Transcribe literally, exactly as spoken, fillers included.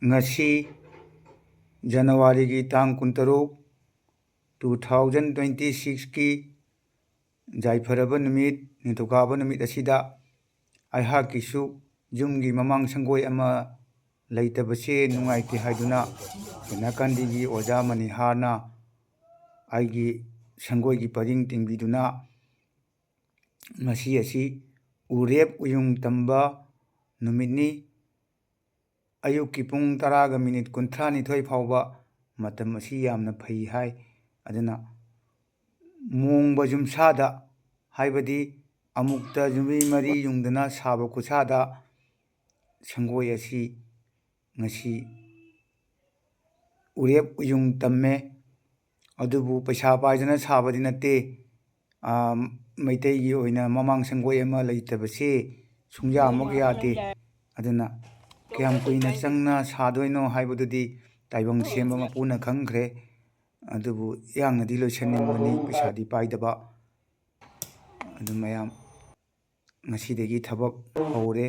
ꯉꯁꯤ ꯖꯅꯋꯥꯔꯤꯒꯤ ꯇꯥꯡ ꯀꯨꯟꯇꯔꯨꯛ, two thousand twenty sixꯀꯤ ꯌꯥꯏꯐꯔꯕ ꯅꯨꯃꯤꯠ, ꯅꯤꯡꯊꯧꯀꯥꯕ ꯅꯨꯃꯤꯠ ꯑꯁꯤꯗ ꯑꯩꯍꯥꯛꯀꯤꯁꯨ ꯌꯨꯝꯒꯤ ꯃꯃꯥꯡ ꯁꯪꯒꯣꯏ ꯑꯃ ꯂꯩꯇꯕꯁꯦ ꯅꯨꯡꯉꯥꯏꯇꯦ ꯍꯥꯏꯗꯨꯅ ꯀꯩꯅꯥꯀꯟꯗꯤꯒꯤ ꯑꯣꯖꯥ ꯃꯅꯤꯍꯥꯔꯅ ꯑꯩꯒꯤ ꯁꯪꯒꯣꯏꯒꯤ ꯄꯔꯤꯡ ꯇꯤꯡꯕꯤꯗꯨꯅ ꯉꯁꯤ ꯑꯁꯤ ꯎꯔꯦꯞ ꯎꯌꯨꯡ ꯇꯝꯕ ꯅꯨꯃꯤꯠꯅꯤ꯫ ꯑꯌꯨꯛꯀꯤ ꯄꯨꯡ ꯇꯔꯥꯒ ꯃꯤꯅꯤꯠ ꯀꯨꯟꯊ꯭ꯔꯥꯅꯤꯊꯣꯏ ꯐꯥꯎꯕ ꯃꯇꯝ ꯑꯁꯤ ꯌꯥꯝꯅ ꯐꯩ ꯍꯥꯏ꯫ ꯑꯗꯨꯅ ꯃꯣꯡꯕ ꯌꯨꯝꯁꯥꯗ, ꯍꯥꯏꯕꯗꯤ ꯑꯃꯨꯛꯇ ꯌꯨꯝꯕꯤ ꯃꯔꯤ ꯌꯨꯡꯗꯨꯅ ꯁꯥꯕ ꯈꯨꯠꯁꯥꯗ ꯁꯪꯒꯣꯏ ꯑꯁꯤ ꯉꯁꯤ ꯎꯔꯦꯞ ꯎꯌꯨꯡ ꯇꯝꯃꯦ꯫ ꯑꯗꯨꯕꯨ ꯄꯩꯁꯥ ꯄꯥꯏꯗꯅ ꯁꯥꯕꯗꯤ ꯅꯠꯇꯦ꯫ ꯃꯩꯇꯩꯒꯤ ꯑꯣꯏꯅ ꯃꯃꯥꯡ ꯁꯪꯒꯣꯏ ꯑꯃ ꯂꯩꯇꯕꯁꯤ ꯁꯨꯡꯌꯥꯃꯛ ꯌꯥꯗꯦ꯫ ꯑꯗꯨꯅ ꯀꯌꯥꯝ ꯀꯨꯏꯅ ꯆꯪꯅ ꯁꯥꯗꯣꯏꯅꯣ ꯍꯥꯏꯕꯗꯨꯗꯤ ꯇꯥꯏꯕꯪ ꯁꯦꯝꯕ ꯃꯄꯨꯅ ꯈꯪꯈ꯭ꯔꯦ꯫ ꯑꯗꯨꯕꯨ ꯌꯥꯡꯅꯗꯤ ꯂꯣꯏꯁꯟꯅꯤꯡꯕꯅꯤ, ꯄꯩꯁꯥꯗꯤ ꯄꯥꯏꯗꯕ꯫ ꯑꯗꯨ ꯃꯌꯥꯝ, ꯉꯁꯤꯗꯒꯤ ꯊꯕꯛ ꯍꯧꯔꯦ꯫